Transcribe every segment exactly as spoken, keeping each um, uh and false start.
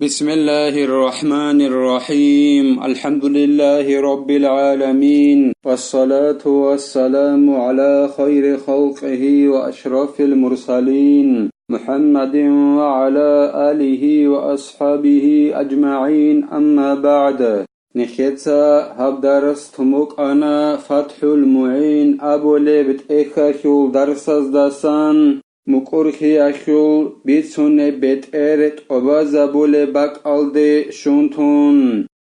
بسم الله الرحمن الرحيم. الحمد لله رب العالمين. والصلاة والسلام على خير خلقه وأشرف المرسلين محمد وعلى آله وأصحابه أجمعين. أما بعد. Нехеца гьаб дарс тумукъана ФатхӀул МугӀин абулеб тӀехьалъул дарсаздасан. МукӀурхиялъул бицунеб бетӀер тӀубазабулеб бакӀалде щун тун,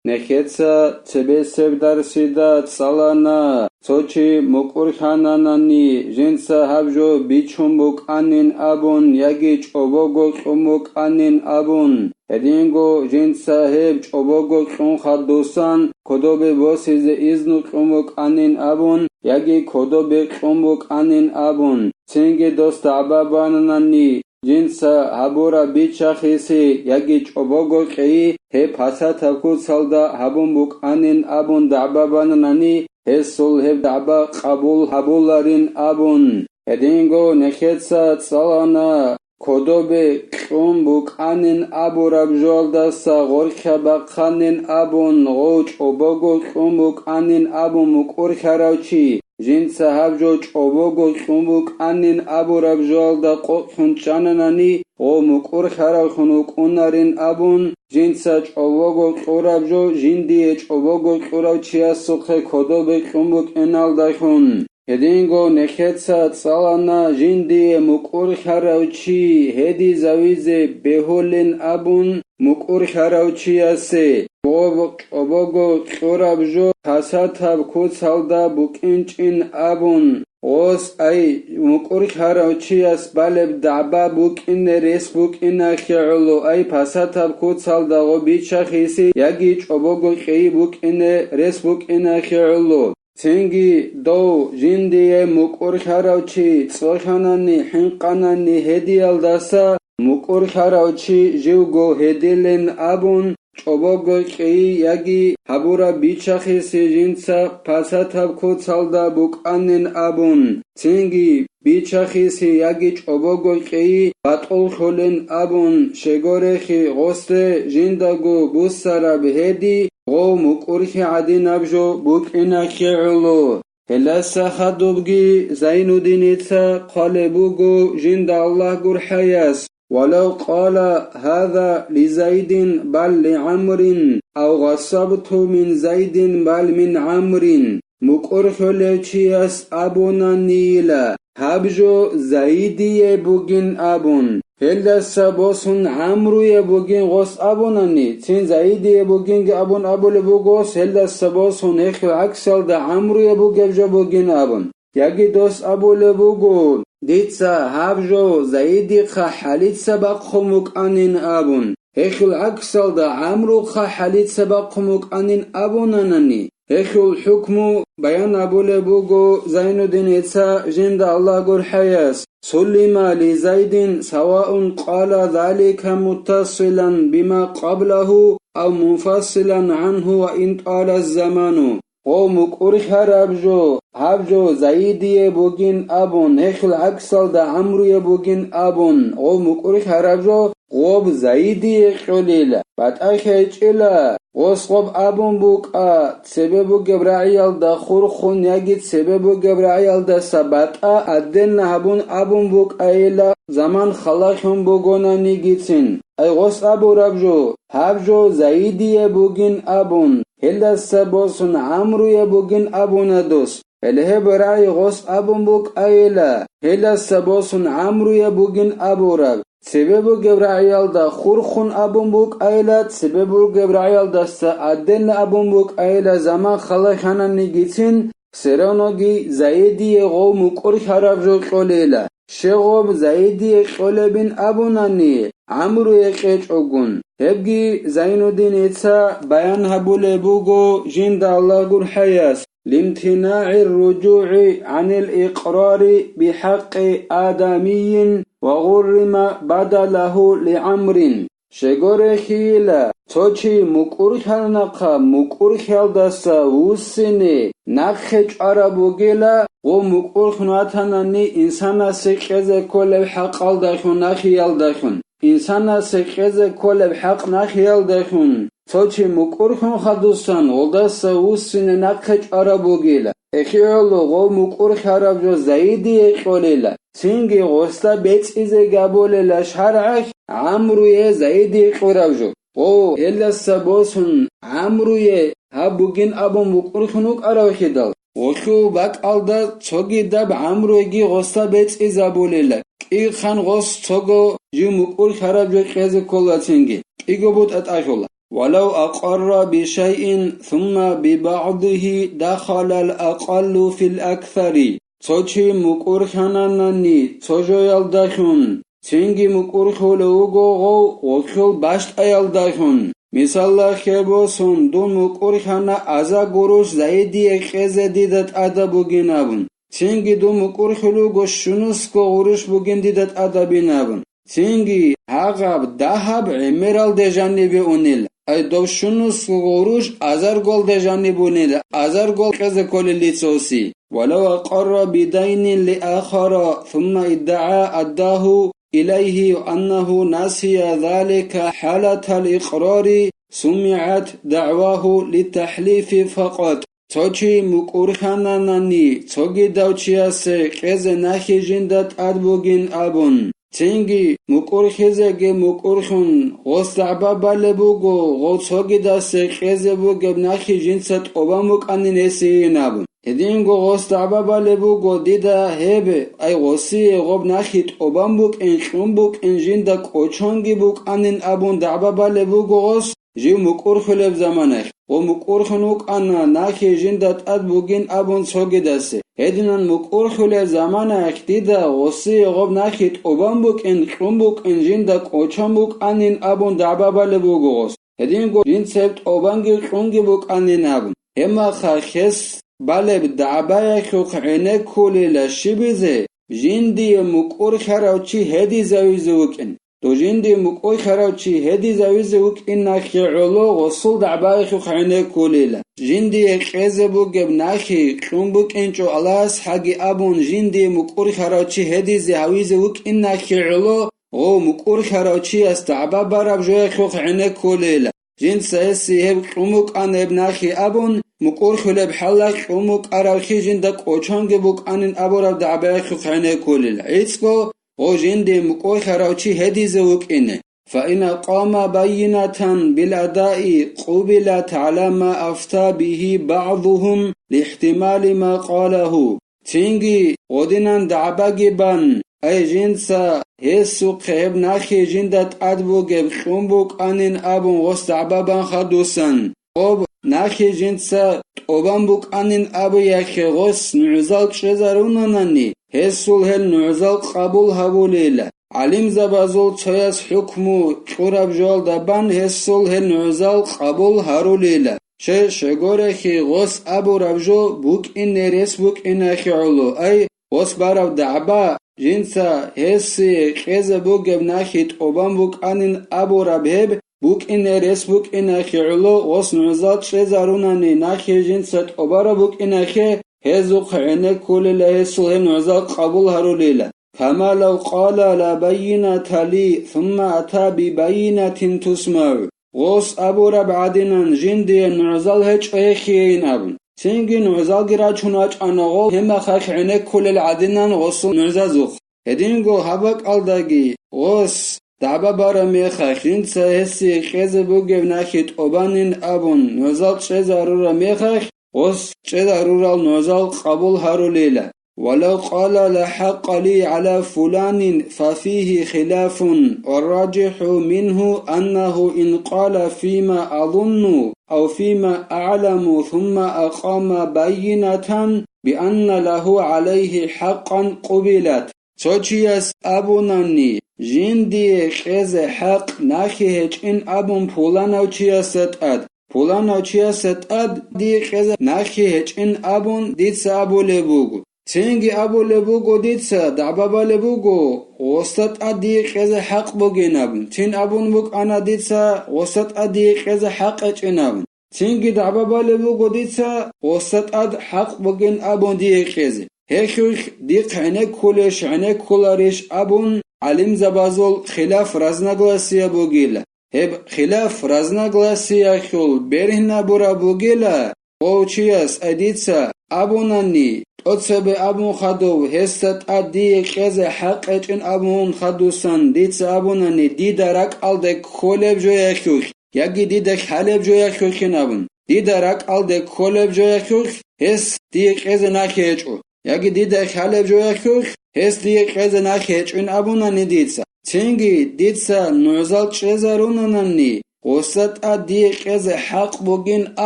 нехеца цебесеб дарсида цӀалана, цо чи мукӀурхьананани, жинца гьаб жо бичун букӀанин абун яги чӀобого кьун букӀанин абун, гьединго жинца гьеб чӀобого кьун хадусан кодобе босизе изну кьун букӀанин абун яги кодобе кьун букӀанин абун, цинги дос дагӀба бананани, жинца гьабураб бичахиси яги чӀобого кьейи гьеб пасатаб куцалда гьабун букӀанин абун дагӀба бананани, гьесул гьеб дагӀба къабул гьабуларин абун, гьединго нехеца цӀалана, кодобе кьун букӀанин абураб жоялдаса гъоркьа бахъанин абун, гъов чӀобого кьун букӀанин абун мукӀурхьарав чи, жинца гьаб жо чӀобого кьун букӀанин абураб жоялда къокълъун чӀананани, гъов мукӀурхьаравлъун вукӀунарин абун, жинца чӀобого кьураб жо жиндие чӀобого кьурав чиясухъе кодобе кьун букӀиналдалъун. Гьединго нехеца цӀалана жиндие мукӀурхьарав чи гьедизавизе бегьулин абун мукӀурхьарав чиясе, гъоб чӀобого кьураб жо пасатаб куцалда букӀинчӀин абун, гъос ай мукӀурхьарав чияс балеб дагӀба букӀине рес букӀинахье гӀоло, ай пасатаб куцалда гъо бичахиси яги чӀобого кьейи букӀине рес букӀинахье гӀоло. Цинги дов жиндие мукӀурхьарав чи цӀолъанани хӀинкъанани гьедиялдаса, мукӀурхьарав чи живго гьедилин абун, чӀобого кьейи яги гьабураб бичахиси жинца пасатаб куцалда букӀанин абун, цинги бичахиси яги чӀобого кьейи батӀуллъулин абун, щегорехи гъосде жиндаго буссараб гьеди гъов мукӀурхьи гӀадинаб жо букӀинахье гӀоло. Гьелдаса хадубги Зайнуддиница хъвалеб буго жинда Аллагь гурхӀаяс: «Валав къала гьаза ли Зайдин бал ли ГӀамрин, ав гъасабту мин Зайдин бал мин ГӀамрин», мукӀурхьулев чияс абунанийила, гьаб жо Зайдие бугин абун, гьелдаса босун ГӀамруе бугин гъос абунани, цин Зайдие бугинги абун абулеб буго гъос, гьелдаса босун гьелъул гӀаксалда ГӀамруе бугеб жо бугин абун. Яги дос абулеб буго: «Дица гьаб жо Зайдихъа хӀалица бахъун вукӀанин», – абун. Гьелъул гӀаксалда ГӀамрухъа хӀалица бахъун вукӀанин абунанани, гьелъул хӀукму баян абулеб буго Зайнуддиница жинда Аллагь гурхӀаяс: «Суллима ли Зайдин, саваун къала залика муттасилан бима къаблагьу ав мунфасилан гӀангьу ва ин тӀала заману». Гъов мукӀурхьараб жо, гьаб жо Заидие бугин абун, гьелъул гӀаксалда ГӀамруе бугин абун, гъов мукӀурхьараб жо гъоб Заидие кьолила, батӀа хӀечӀила, гъос гъоб абун букӀа, цебе бугеб рагӀиялда хурхун яги цебе бугеб рагӀиялдаса батӀа адденна гьабун абун букӀайила, заман халалъун бугонанигицин. Ай гъос абураб жо, гьаб жо Заидие бугин абун, гьелдаса босун ГӀамруе бугин абуна дос. Гьеле гьеб рагӀи гъос абун букӀайила, гьелдаса босун ГӀамруе бугин абураб. Цебе бугеб рагӀиялда хурхун абун букӀайила, цебе бугеб рагӀиялдаса адденна абун букӀайила, заман халалъананигицин, Все равноги Заидие гъов мукӀурхьараб жо кьолейила. Щегъоб Заидие кьолебин абунани, ГӀамруе кьечӀогун. Гьебги Зайнуддиница баян гьабулеб буго жинда Аллагь гурхӀаяс: «Лимтинагьир руджугӀи гӀанил икърари бихӀакъи адамийин ва гъуррима бадалагьу ли ГӀамрин». Щегорехийила, цо чи мукӀурхьарнахъа мукӀурхьалдаса вуссине нахъе чӀвараб бугила, гъо мукӀурхьун ватанани инсанасе кьезе кколеб хӀакъалдалъун, нахиялдалъун. инсанасе кьезе кколеб хӀакъ нахъиялдалъун, цо чи мукӀурхьун хадусан гъолдаса вуссине нахъе чӀвараб бугила. ХӀехьо гъов мукӀурхьараб жо Заидие кьолила, цинги гъосда бецӀизе гьабулила шаргӀалъ ГӀамруе Заидие кьураб жо. Гъов гьелдаса босун ГӀамруе гьаб бугин абун мукӀурхьун вукӀаравхидал, гъолъул бакӀалда цогидаб ГӀамруеги гъосда бецӀизабулила, кӀихан гъос цого жив мукӀурхьараб жо кьезе кколацинги, кӀиго бутӀа тӀалъула. «Валав акъарра бишайин, сумма бибагӀдихи дахалал акъаллу фил аксари». Цо чи мукӀурхьананани цо жоялдалъун, цинги мукӀурхьулев вуго гъов гъолъул бащтӀаялдалъун. Мисалалъе босун, дун мукӀурхьана аза гуруш Заидие кьезе дида тӀада бугин абун, цинги дун мукӀурхьулев вуго щунусго гъурущ бугин дида тӀадабин абун. Цинги гьагъаб дагьаб гӀемералде жанибе унел, ай дов щунусго гъурущ азарголде жаниб унел, азаргол кьезе кколел лицоси. «Валав акъарра бидайнин лиахара, сумма иддагӀа аддагьу илайгьи аннагьу насия залика хӀалатал икърари, сумигӀат дагӀвагьу литтахӀлифи факъат». Цо чи мукӀурхьананани цогидав чиясе кьезе нахи жинда тӀад бугин абун, цинги мукӀурхьизеги мукӀурхьун, гъос дагӀба балеб буго, гъов цогидасе кьезе бугеб нахи жинца тӀобан букӀанин гьесийин абун. Гьединго гъос дагӀба балеб буго дида гьеб, ай гъосие гъоб нахи тӀобан букӀин, кьун букӀин, жинда кӀочонги букӀанин абун дагӀба балеб буго гъос, жив мукӀурхьулеб заманаялъ, ва мукӀурхьун вукӀана нахи жинда тӀад бугин абун цогидасе. Гьединан мукӀурхьулеб заманаялъ дида гъосие гъоб нахи тӀобан букӀин, кьун букӀин, жинда кӀочон букӀанин абун дагӀба балеб буго гъос. Гьединго жинца гьеб тӀобанги кьунги букӀанин абун. Гьебмаха гьес балеб дагӀбаялъухъ гӀенеккулила щибизе, жиндие мукӀурхьарав чи гьедизавизе вукӀин. Дов жиндие мукӀурхьарав чи гьедизавизе вукӀиналъе гӀоло гъосул дагӀбаялъухъ гӀенеккулила. Жиндие кьезе бугеб нахи кьун букӀинчӀо Аллагьас гьаги абун, жиндие мукӀурхьарав чи гьедизе гьавизе вукӀиналъе гӀоло гъов мукӀурхьарав чияс дагӀба бараб жоялъухъ гӀенеккулила. Жинца гьесие гьеб кьун букӀана гьеб нахи абун, мукӀурхьулеб хӀалалъ кьун букӀаравлъи жинда кӀочонги букӀанин абураб дагӀбаялъухъ гӀенеккулила. ГӀицӀго гъов жиндие мукӀурхьарав чи гьедизе вукӀине. فإن أقام بينة بالأداء قبلت على ما أفتى به بعضهم لاحتمال ما قاله. Цинги гъодинан дагӀбаги бан, ай жинца гьесухъе гьеб нахи жинда тӀад бугеб кьун букӀанин абун гъос дагӀба бан хадусан, гъоб нахи жинца тӀобан букӀанин абиялъе гъос нугӀзал чӀезарунанани, гьесул гьел нугӀзал къабул гьабулейила. ГӀалимзабазул цояс хӀукму кьураб жоялда бан гьесул гьел нугӀзал къабул гьарулейила. Щай, щайгурелъул гъос абураб жо букӀине рес букӀиналъе гӀоло, ай, гъос бараб дагӀба, жинца гьесие кьезе бугеб нахи тӀобан букӀанин абураб гьеб букӀине рес букӀиналъе гӀоло, гъос нугӀзал чӀезарунани нахи жинца тӀобараб букӀиналъе, гьезухъ гӀенеккулила гьесул гьел нугӀзал къабул гьарулила. كما لو قال لا بينة لي ثم أتى ببينة تسمع. Гъос абураб гӀадинан жиндие нугӀзал гьечӀо гьехиейин абун. Цинги нугӀзалги рачун вачӀана гъов гьебмахалъ гӀенеккулел гӀадинан гъосул нугӀзазухъ. Гьединго гьаб бакӀалдаги гъос дагӀба бараб мехалъ, жинца гьесие кьезе бугеб нахи тӀобанин абун нугӀзал чӀезарураб мехалъ, гъос чӀезарурал нугӀзал къабул гьарулила. ولو قال لا حق لي على فلان ففيه خلاف، والراجح منه أنه إن قال فيما أظن أو فيما أعلم ثم أقام بينة بأن له عليه حقا قبلت. Цо чияс абунани, жиндие кьезе хӀакъ нахи гьечӀин абун пуланав чиясда тӀад, пуланав чиясда тӀад дие кьезе нахи гьечӀин абун дица абулеб буго. Цинги абулеб буго дица, дагӀба балеб буго, гъосда тӀад дие кьезе хӀакъ бугин абун. Цин абун букӀана дица, гъосда тӀад дие кьезе хӀакъ гьечӀин абун. Цинги дагӀба балеб буго дица, гъосда тӀад хӀакъ бугин абун дие кьезе. Гьелъулъ дихъ гӀенеккулеш, гӀенеккуларищ абун, гӀалимзабазул хилаф, разногласия бугила. Гьеб хилаф, разногласиялъул бергьинабураб бугила, гъов чияс, ай дица абунани, тӀоцебе абун хадув, гьесда тӀад дие кьезе хӀакъ гьечӀин абун хадусан дица абунани, дида ракӀалде кколеб жоялъулъ, яги дида лъалеб жоялъулъин абун, дида ракӀалде кколеб жоялъулъ гьес дие кьезе нахъе гьечӀо, яги дида лъалеб жоялъулъ гьес дие кьезе нахъе гьечӀин абунани дица, цинги дица нугӀзал чӀезарунанани, гъосда тӀад дие кьезе хӀакъ бугин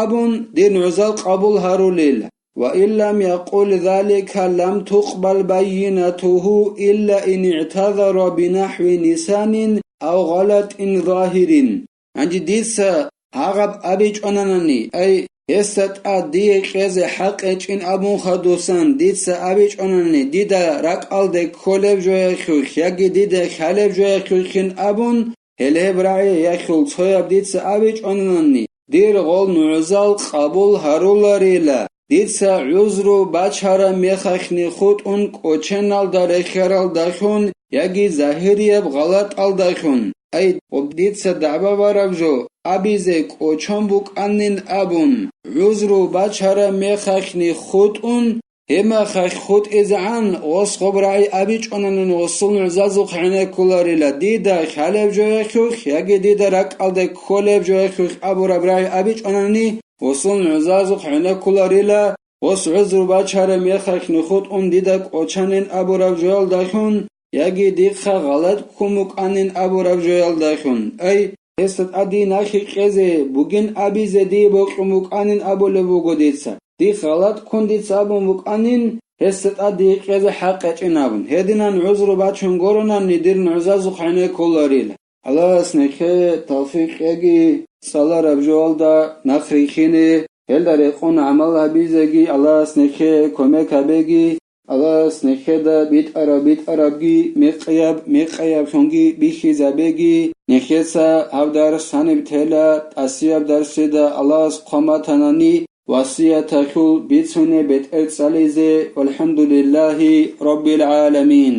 абун, дир нугӀзал къабул гьарулел. وإن لم يقل ذلك لم تقبل بينته إلا إن اعتذر بنحو نسيان أو غلط ظاهر. Гьанже дица гьагъаб абичӀонанани, ай, гьесда тӀад дие кьезе хӀакъ гьечӀин абун хадусан дица абичӀонани, дида ракӀалде кколеб жоялъулъ яги дида лъалеб жоялъулъин абун, гьеле гьеб рагӀиялъул цояб дица абичӀонанани, дир гъол нугӀзал къабул гьаруларила, дица гӀузру бачараб мехалъни хутӀун кӀоченалда рехияралдалъун яги загьирияб гъалатӀалдалъун, ай, гъоб дица дагӀба бараб жо абизе кӀочон букӀанин абун, гӀузру бачараб мехалъни хутӀун, гьеб мехалъ хутӀизегӀан гъос гъоб рагӀи абичӀонанин гъосул нугӀзазухъ гӀенеккуларила, дида лъалеб жоялъулъ яги дида ракӀалде кколеб жоялъулъ абураб рагӀи абичӀонани гъосул нугӀзазухъ гӀенеккуларила, гъос гӀузру бачараб мехалъ нухутӀун дида кӀочанин абураб жоялдалъун, яги дихъа гъалатӀ ккун букӀанин абураб жоялдалъун. Ай, гьесда тӀад дие нахъе кьезе бугин абизе дие бокьун букӀанин абулеб буго дица. Дихъ гъалатӀ ккун дица абун букӀанин, гьесда тӀад дие кьезе хӀакъ гьечӀин абун. Гьединан гӀузру бачун гуронанни дир нугӀзазухъ гӀенеккуларила. Аллагьас нехее тавфикъ кьеги, цӀалараб жоялда нахъ рихьине, гьелда рекъон гӀамал гьабизеги Аллагьас нехее кумек гьабеги, Аллагьас нехеда битӀараб-битӀарабги мекъияб-мекъияб хунги бихьизабеги, нехеца гьаб дарс гьаниб тела, тӀасияб дарсида Аллагьас хъван батанани, васияталъул бицуне бетӀер цӀализе, валхӀамдулиллагьи раббил гӀаламин.